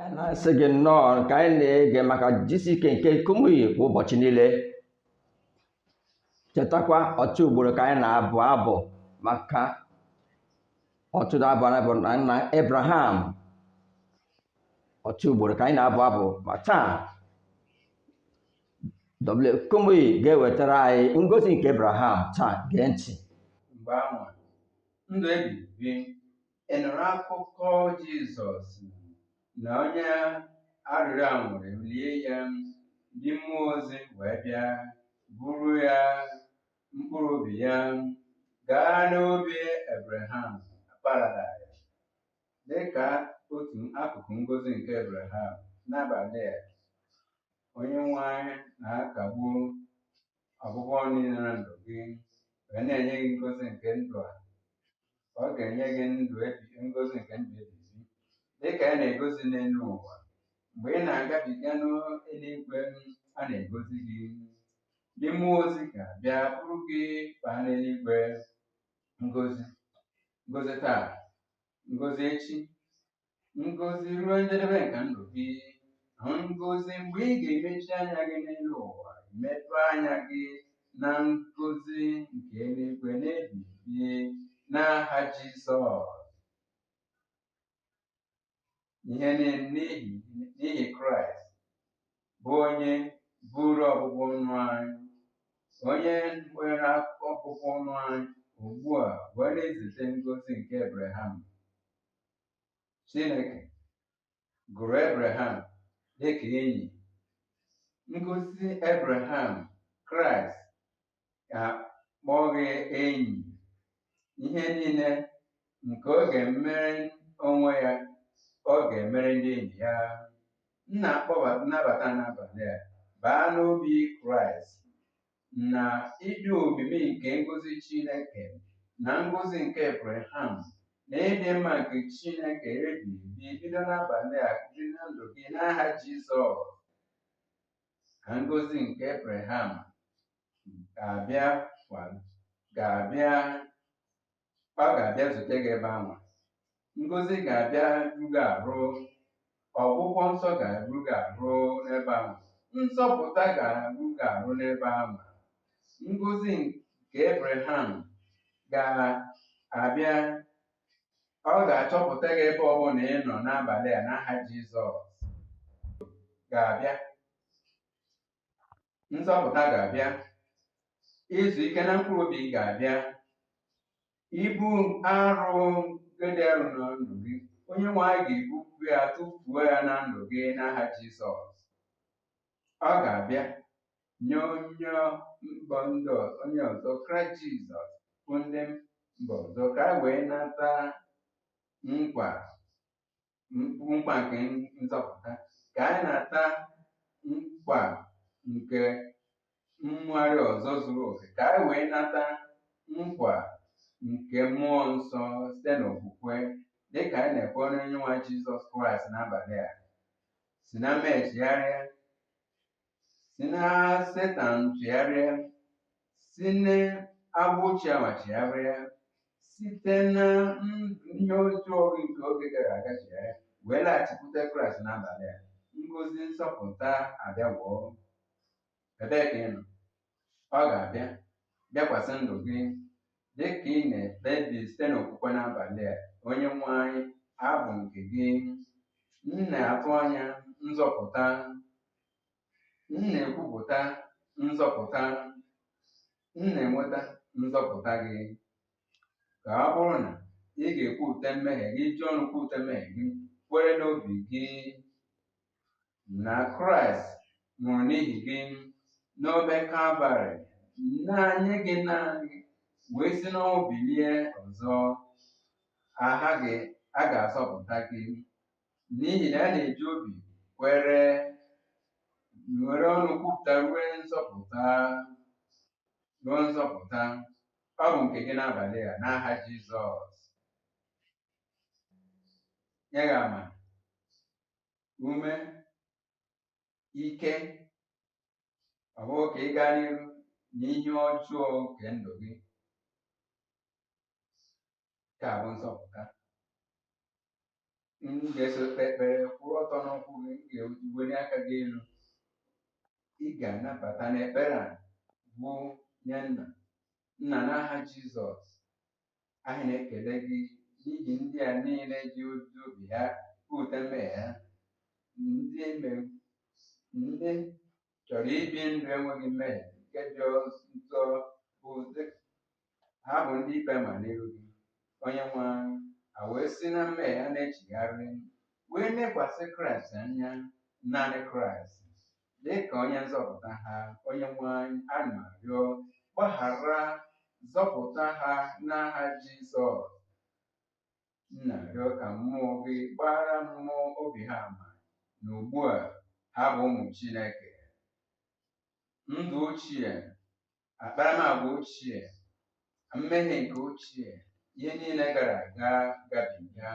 Anyị na-asị gị nnọọ ka anyị na-ege maka jisi ike nke Kumuyi kwa ụbọchị niile. Chetakwa ọtụtụ ugboro ka anyị na-abụ abụ maka ọtụtụ abụ abụ na nna Abraham. Ọtụtụ ugboro ka anyị na-abụ abụ, ma taa W. Kumuyi ga-ewetara anyị ngozi nke Abraham taa. Gee ntị. Mgbe ahụ ndụ ebighị ebi. Ị nụrụ akụkọ Jizọs na onye arịrịọ a nwụrụ, lie ya, ndị mmụọ ozi wee bịa buru ya, mkpụrụ obi ya gaa n'obi Ebreham na paradaịs. Dịka otu akụkụ ngozi nke Ebreham n'abalị a, onye nwe anyị na-akagbu ọbụbụ ọnụ niile na ndụ gị wee na-enye gị ngozi nke ndụ a. Ọ ga-enye gị ndụ ebi, ngozi nke ndụ ebighị ebi dịka a na-egosi n'elu ụwa. Mgbe ị na-agabiga n'eluigwe, a na-egozi gị. Ndị mmụọ ozi ga-abịa buru gị baa n'eluigwe. Ngozi, ngozi taa, ngozi echi, ngozi ruo njedebe nke ndụ gị, ngozi mgbe ị ga-emechi anya gị n'elu ụwa, mepee anya gị na ngozi nke eluigwe n'ebighị ebi n'aha Jizọs. Ihe niile n'ihi Kraịst bụ onye buru ọbụbụ ọnụ anyị, onye nwere ọbụbụ ọnụ anyị ugbu a wee na-ezute ngozi nke Ebreham. Chineke gụrụ Ebreham dịka enyi. Ngozi Ebreham, Kraịst ga-akpọ gị enyi. Ihe niile nke ọ ga-emere onwe ya, ọ ga-emere ndị enyi ya. M na-akpọbata nnabata n'abalị a baa n'obi Kraịst na ịdị omimi nke ngozi Chineke na ngozi nke Ebreham na ịdị mma nke Chineke ebighị ebi bido n'abalị a dị na ndụ gị n'aha Jizọs. Ka ngozi nke Ebreham ga-abịa ga-abịa, ọ ga-abịa zute gị ebe ahụ. Ngozi ga-abịa ru gị arụ, ọgwụgwọ nsọ ga-eru gị arụ n'ebe ahụ, nzọpụta ga-eru gị arụ n'ebe ahụ. Ngozi nke Ebreham ga-abịa, ọ ga-achọpụta gị ebe ọbụla ị nọ n'abalị a n'aha Jizọs. Ga-abịa, nzọpụta ga-abịa, izu ike na mkpụrụ obi ga-abịa, ibu arụ nke dị arụ na ndụ gị, onye nwe anyị ga-ebupụ ya tụfuo ya na ndụ gị n'aha Jizọs. Ọ ga-abịa nye onye mba ndị onye ọzọ, Kraịst Jizọs bụ ndị mba ọzọ, ka a wee nata nkwa nkwa nke nzọpụta, ka anyị nata nkwa nke mmụgharị ọzọ zuru oke, ka anyị wee nata nkwa nke mmụọ nsọ site n'okwukwe dịka anyị na-ekwe onye nwe Jizọs Kraịst n'abalị a. Si na mmehie chigharịa, si na Setan chigharịa, si na agbụ ochie anwa chigharịa, site na ihe ọjọọ gị nke oge gara aga chigharịa, wee laghachikwute Kraịst n'abalị a. Ngozi nzọpụta abịawo. Ebee ka ị nọ? Ọ ga-abịa bịakwasị ndụ gị dịka ị na-ekpebi site n'okwukwe n'abalị a. Onye nwe anyị, abụ nke gị. M na-atụ anya nzọpụta, m na-ekwupụta nzọpụta, m na-enweta nzọpụta gị. Ka ọ bụrụ na ị ga-ekwupụta mmehie gị, ji ọnụ kwupụta mmehie gị, kwere n'obi gị na Kraịst nwụrụ n'ihi gị n'obe Kalvarị, na-nye gị naanị wee si n'ọnwụ bilie ọzọ, aha gị a ga-azọpụta gị, n'ihi na a na-eji obi kwere were ọnụ kwupụta ruo nzọpụta, ruo nzọpụta. Ọ bụ nke gị n'abalị a n'aha Jizọs. Nye gị ama, ume, ike, ọ bụghị ka ị gaa n'iru n'ihe ọjọọ nke ndụ gị. Nke a bụ nzọpụta. M ga-eso kpee ekpere, kwụrụ ọtọ n'ụkwụ gị, m ga-eweli aka gị elu. Ị ga-anabata n'ekpere a bụ nye nna. Nna, n'aha Jizọs, anyị na-ekele gị n'ihi ndị a niile ji obi ha kwupụta mmehie ha, ndị chọrọ ibi ndụ enweghị mmehie nke dị nsọ, bụ ha bụ ndị ikpe ma n'iru gị, Onye nwe anyị. Ha wee si na mmehie ha na-echigharị, wee lekwasị Kraịst anya, naanị Kraịst dị ka onye nzọpụta ha. Onye nwe anyị, ana m arịọ, gbaghara, zọpụta ha n'aha Jizọs. M na-arịọ ka mmụọ gị gbara mmụọ obi ha ama na ugbu a ha bụ ụmụ Chineke. Ndụ ochie, akparamagwa ochie, mmehie nke ochie, ihe niile gara aga gabiga,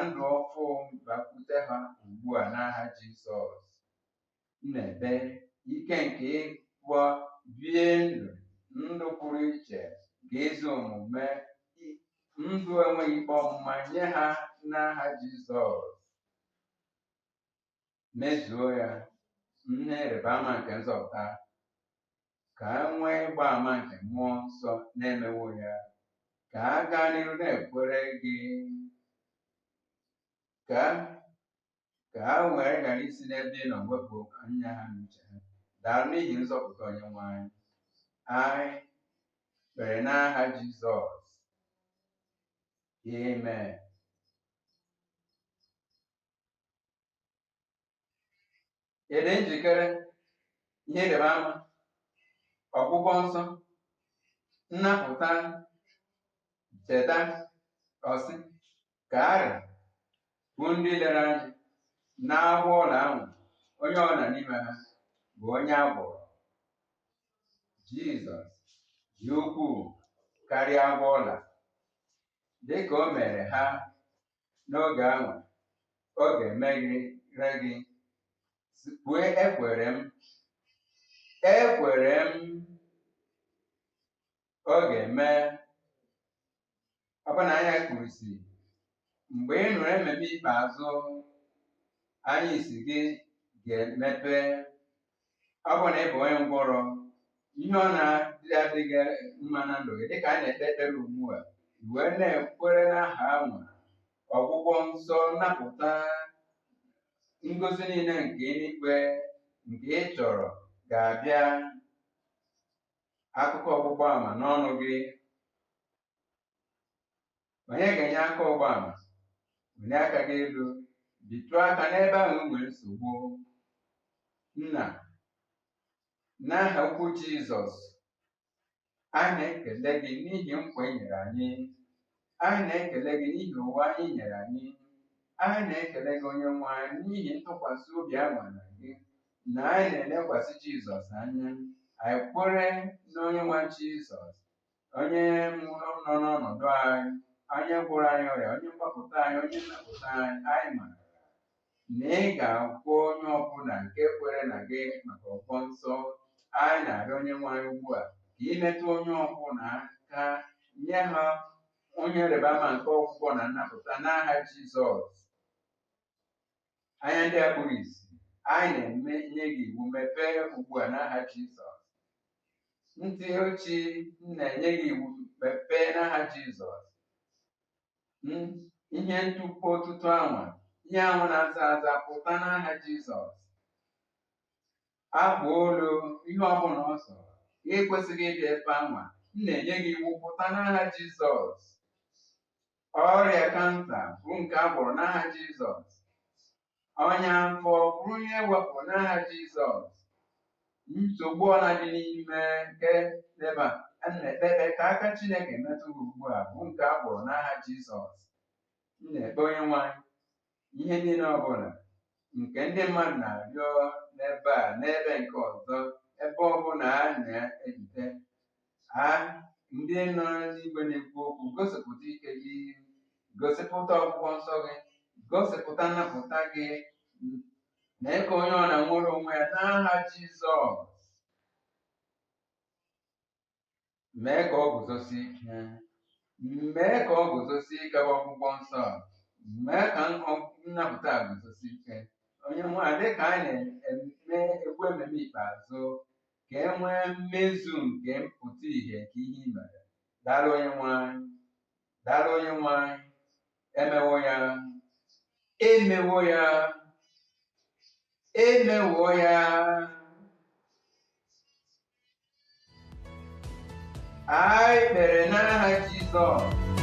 ndụ ọfụ bakwute ha ugbu a n'aha Jizọs. M na-ekpe ike nke ịpụọ bie ndụ, ndụ pụrụ iche nke ezi omume, ndụ enweghị ikpe ọmụma nye ha n'aha Jizọs. Mezuo ya ihe ịrịba ama nke nzọpụta, ka e nwee ịgba ama nke mmụọ nsọ na-emewo ya, ka a gaa n'iru na-ekwere gị, ka ha wee ghara isi n'ebe ị nọ wepụ anya ha n'uche ha. Daalụ n'ihi nzọpụta, Onyenwe anyị. Anyị kpere n'aha Jizọs. Amen. Ị dị njikere? Ihe ịrịba ama, ọgwụgwọ nsọ, nnapụta, cheta, ọsị ka arị bụ ndị lere anya na-agwọ ụlọ ahụ, onye ọbụla n'ime ha bụ onye a gwọrọ. Jizọs dị ukwuu karịa agwọ ọla. Dịka o mere ha n'oge ahụ, ọ ga-emeghere gị. Kwue, ekwere m, ekwere m. Ọ ga-eme. Ọ bụ na anya kwurisi mgbe ị nụrụ ememe ikpeazụ, anya isi gị ga-emepe. Ọ bụ na ị bụ onye ngwọrọ, ihe ọ na-adịghị mma na ndụ gị, dịka a na-ekpe ekpere ugbu a, i wee na-ekwere n'aha ahụ, ọgwụgwọ nsọ, nnapụta, ngozi niile nke eluigwe nke ị chọrọ ga-abịa. Akụkọ ọgbụgba ama n'ọnụ gị. Onye ga-enye aka ọgba ama? Welie aka gị elu, bitụ aka n'ebe ahụ nwere nsogbu. Nna, n'aha ukwu Jizọs, anyị na-ekele gị n'ihi nkwa ị nyere anyị. Anyị na-ekele gị n'ihi ụwa anyị nyere anyị. Anyị na-ekele gị, Onye nwe anyị, n'ihi ntụkwasị obi a nwere na gị, na anyị na-elekwasị Jizọs anya. Anyị kwere na Onye nwe Jizọs, onye nọ n'ọnọdụ anyị, onye gwọrọ anyị ọrịa, onye mgbapụta anyị, onye nnapụta anyị. Anyị maara na ị ga-agwọ onye ọbụla nke kwere na gị maka ọgwụgwọ nsọ. Anyị na-arịọ, Onye nwe anyị, ugbu a ka ị metụ onye ọbụla aka, nye ha onye ịrịba ama nke ọgwụgwọ na nnapụta n'aha Jizọs. Anya ndị a kpuru ìsì, anyị na-eme nye gị iwu, mepee ugbu a n'aha Jizọs. Ntị ochi, m na-enye gị iwu, mepee n'aha Jizọs. Ihe ntụpọ ọtụtụ anwa, ihe ahụ na-aza aza, pụta n'aha Jizọs. Akpa olu, ihe ọbụla ọ sọrọ ekwesịghị ịbịa ebe anwa, m na-enye gị iwu, pụta n'aha Jizọs. Ọrịa kansa bụ nke a gwọrọ n'aha Jizọs. Ọnya afọ bụrụ ihe ewepụ n'aha Jizọs. Nsogbu ọla dị n'ime nke ebe a, a na-ekpe ekpe ka aka Chineke metụ gị ugbu a, bụ nke a gwọrọ n'aha Jizọs. M na-ekpe, Onye nwe anyị, ihe niile ọbụla nke ndị mmadụ na-arịọ n'ebe a, n'ebe nke ọzọ, ebe ọbụla a na-ejide ha, ndị nọ n'igwe na-ekwu okwu, gosipụta ike gị, gosipụta ọgwụgwọ nsọ gị, gosipụta nnapụta gị, mee ka onye ọ na-nwere onwe ya n'aha Jizọs. Mee ka ọ guzosie ike, mee ka ọ guzosie ike bụ ọgwụgwọ nsọ. Mee ka nnapụta a guzosi ike. Onye nwe anyị, dịka anyị na-eme ekwu ememe ikpeazụ, ka e nwee mmezu nke mpụta ìhè nke ihe i mere. Daalụ onye nwe anyị. Daalụ onye nwe anyị. Emewo ya. Emewo ya. Emewo ya. Anyị kpere n'aha Jizọs.